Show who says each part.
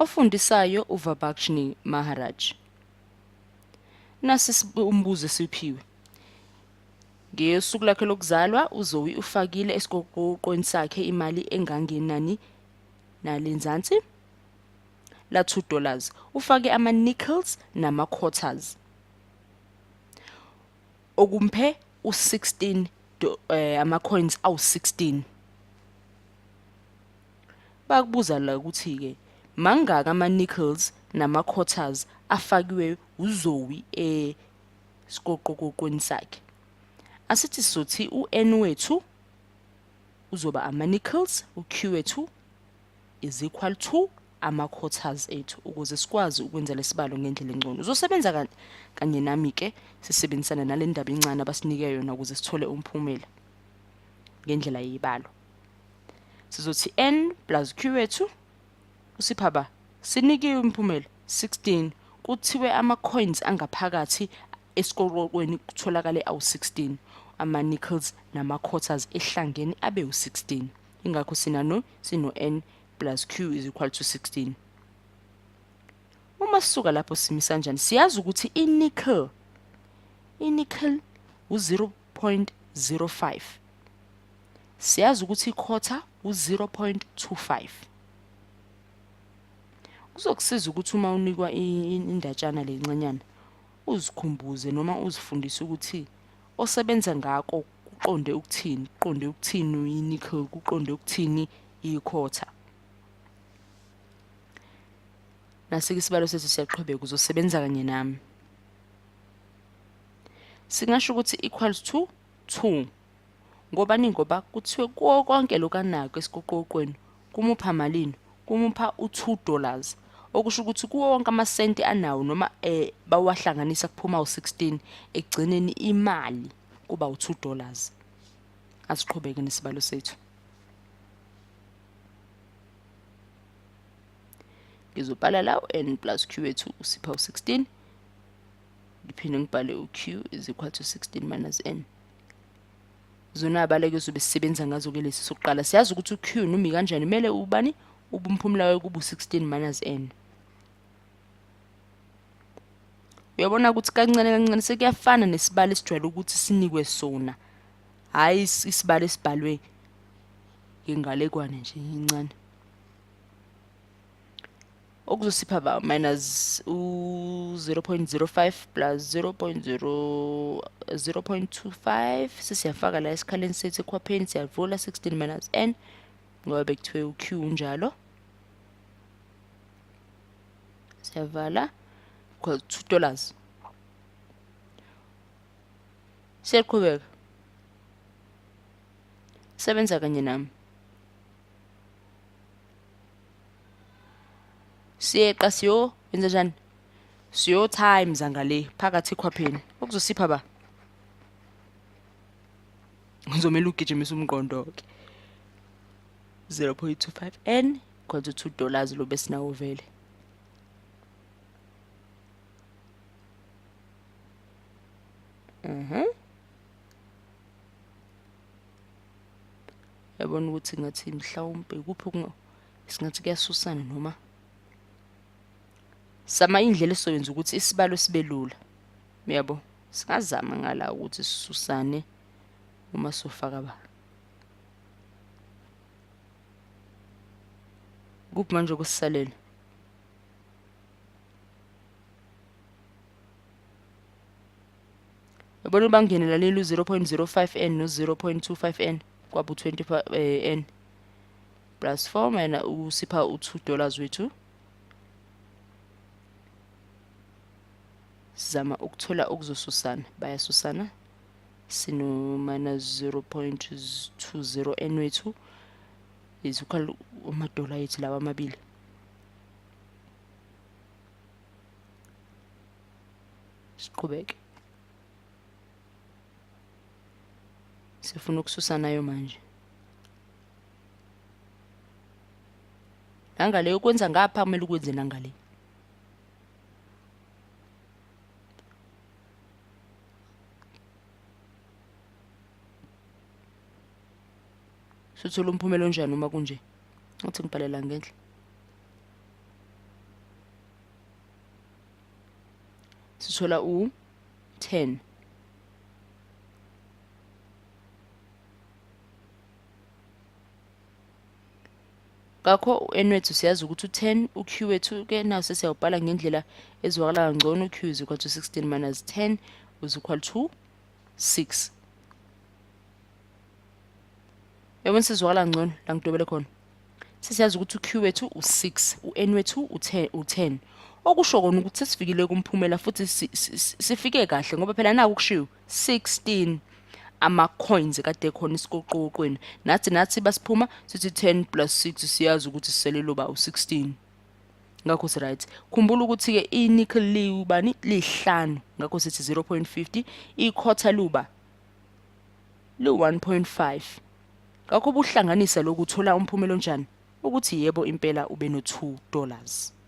Speaker 1: Ofundisayo uVabakshni Maharaj. Nasi umbuzo esiwuphiwe. Ngesuku lakhe lokuzalwa uZoe ufakile esigoqweni sakhe imali engangenani nalenzansi la $2. Ufake ama-nickels nama-quarters okumphe u-16 ama-coins awu-16. Bakubuza la ukuthi-ke mangaka ama-nickels nama-quarters afakiwe uZoe esigoqoqweni sakhe. Asithi sizothi u-N wethu uzoba ama-nickels, u-Q wethu is equal to ama-quarters ethu ukuze sikwazi ukwenza lesibalo ngendlela engcono. Uzosebenza kanye nami-ke sisebenzisana nale ndaba encane abasinike yona ukuze sithole umphumela ngendlela yebalo. Sizothi N plus Q wethu usipha ba sinikiwe umphumela 16, kuthiwe ama-coins angaphakathi esiqoqweni kutholakale awu-16, ama-nickels nama-quarters ehlangene abe u-16. Ingakho sinano sino-N plus Q is equal to 16. Uma sisuka lapho simisa kanjani? Siyazi ukuthi i-nickel u-0.05. Siyazi ukuthi i-quarter u-0.25. Kuzokusiza ukuthi uma unikwa indatshana le ncanyana uzikhumbuze noma uzifundise ukuthi osebenza ngako kuqonde ukuthini, kuqonde ukuthini i-nickel, kuqonde ukuthini i-quarter. Nasike isibalo sethu siyaqhubeka, uzosebenza kanye nami. Singasho ukuthi equals to 2. Ngobani? Ngoba kuthiwe kuwo konke lokhu anako esigoqoqweni kumupha malini? Kumupha u-$2. Okusho ukuthi kuwo wonke amasenti anawo noma bawahlanganisa kuphuma u-16, ekugcineni imali kuba u-$2. Asiqhubeke nesibalo sethu. Ngizobhala la u-N plus Q wethu usipha u-16. Ngiphinde ngibhale u-Q is equal to 16 minus N. Zona abaleke zobe sisebenza ngazo ke lesi sokuqala. Siyazi ukuthi u-Q numi kanjani, kumele ubani ubumphumela wayo kuba u-16 minus N. Uyabona ukuthi kancane kancane sekuyafana nesibalo esijwayele ukuthi sinikwe sona, hhayi isibalo esibhalwe ngengalekwane nje encane. Okuzosipha ba minus u-0.05 plus 0.0 0.25. Sesiyafaka la esikhaleni sethu ekhwapheni, siyavula 16 minus N ngoba bekuthiwe u-Q unjalo. Siyavala equals $2. Siyaqhubeka. Sebenza kanye nami. Siyeqa siyo wenza njani? Siyo times ngale phakathi ekhwapheni. Okuzosipha ba ngizomela ugijimise umqondo ke. 0.25 N equals to $2 lo besinawo vele. Yabona ukuthi ngathi mhlawumbe kuphi singathi kuyasusana noma sama indlela esizoyenza ukuthi isibalo sibe lula. Uyabo? Singazama ngala ukuthi sisusane uma sofaka ba. Kuphi manje okusisalele? Yabona bangenelalile u-0.05 n no-0.25 n kwaba u-25 n plus 4 minus usipha u-$2 wethu. Sizama ukuthola okuzosusana, bayasusana. Sino minus 0.20 n wethu is equal amadola ethu lawa amabili. Siqhubeke. Sifuna ukususa nayo manje. Nangale ukwenza ngapha kumele ukwenze nangale. Sithola umphumela onjani uma kunje? Uthi ngibhalela ngenhla. Sithola u-10. Ngakho u-N wethu siyazi ukuthi u-10, u-Q wethu ke nawo sesiyawubhala ngendlela ezwakala kangcono, u-Q is equal to 16 minus 10 is equal to 6. Yabona sizwakala ngcono la ngidwebele khona. Sesiyazi ukuthi u-Q wethu u-6, u-N wethu u-10. Okusho kona ukuthi sesifikile kumphumela futhi sifike kahle ngoba phela naku kushiwo 16 ama-coins kade khona isikoqoqweni. Nathi nathi basiphuma sithi 10 plus 6 siyazi ukuthi siselelo ba u-16. Ngakho si right. Khumbula ukuthi-ke i-nickel liwubani lihlanu. Ngakho sithi 0.50 i-quarter luba lu-1.5. Ngakho ubuhlanganisa lokhu uthola umphumela onjani? Ukuthi yebo impela ube no-2 dollars.